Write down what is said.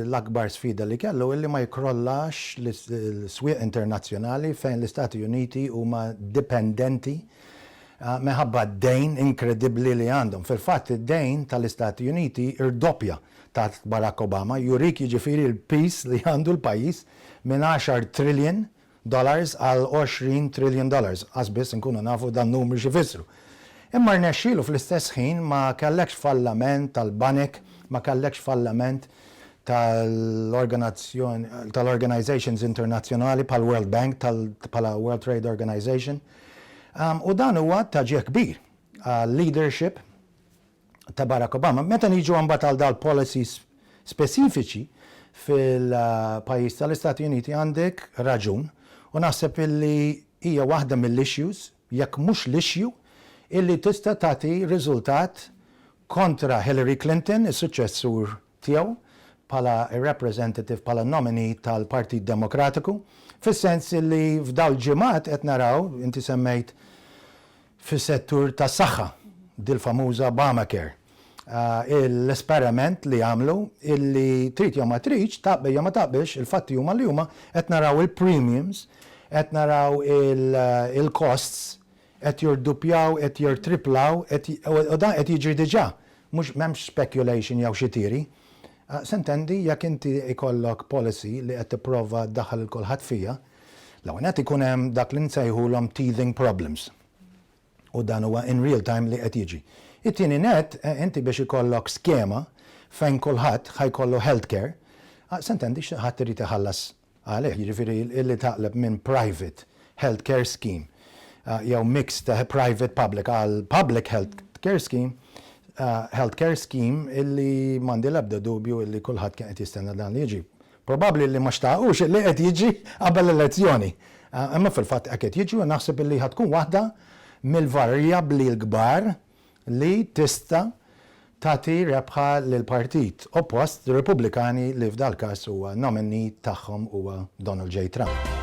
l-akbar sfida li kellu illi ma jikkrollax l-swieq internazzjonali fejn l-Istati Uniti huma dipendenti minħabba d-dejn inkredibbli li għandhom. Fil-fatt id-dejn tal-Istati Uniti rdoppja taħt Barack Obama, jurik jiġifieri l-piż li għandu l-pajjiż minn għaxar trillion dollars għal 20 trillion dollars, qas biss inkunu nafu dan numri x'ifissru. Imma rnexxielu fl-istess ħin ma kellekx fallament tal-banek, ma kellekx fallament tal-organizzjoni tal-organizations internazzjonali bħal World Bank, bħala World Trade Organization. U dan huwa ta' ġieħ kbir għal-leadership ta' Barack Obama. Meta niġu mbagħad għal dal-policies speċifiċi fil-pajjiż tal-Istati Uniti għandek raġun u naħseb illi hija waħda mill-issues, jekk mhux l-issue, illi tista' tagħti riżultat kontra Hillary Clinton, is-suċċessur tiegħu bħala representative, bħala nominee tal-Partit Demokratiku, fis-sens illi f'dawn il-ġimgħat qed naraw, inti semmejt fis-settur tas-saħħa, dil-famuża Obamacare, l-esperiment li għamlu illi trid jew ma tridx, taqbel jew ma taqbilx, il-fatti huma li huma, qed naraw il-premiums, qed naraw il-costs qed jirduppjaw, qed jirtriplaw, u dan qed jiġri diġà, mhux m'hemmx speculation jew xi theory. S'intendi jekk inti jkollok policy li qed tipprova ddaħħal lil kulħadd fiha, l-ewwel nett ikun hemm dak li nsejħulhom teething problems. U dan huwa in real time li qed jiġi. It-tieni nett, inti biex ikollok skema fejn kulħadd ħa jkollu healthcare, s'intendi xi ħadd irid iħallas għalih, jiġifieri li taqleb minn private healthcare scheme jew mixed private public għal public healthcare scheme, healthcare scheme illi m'għandi l-ebda dubju illi kulħadd kien qed jistenna dan li jiġi. Probabbli li ma xtaqux illi qed jiġi qabel l-elezzjoni. Imma fil-fatt hekk qed jiġi u naħseb illi ħa tkun waħda mill-varjabbli l-kbar li tista' tagħti rebħa lill-partit oppost, Repubblikani, li f'dal-każ huwa nominee tagħhom huwa Donald J. Trump.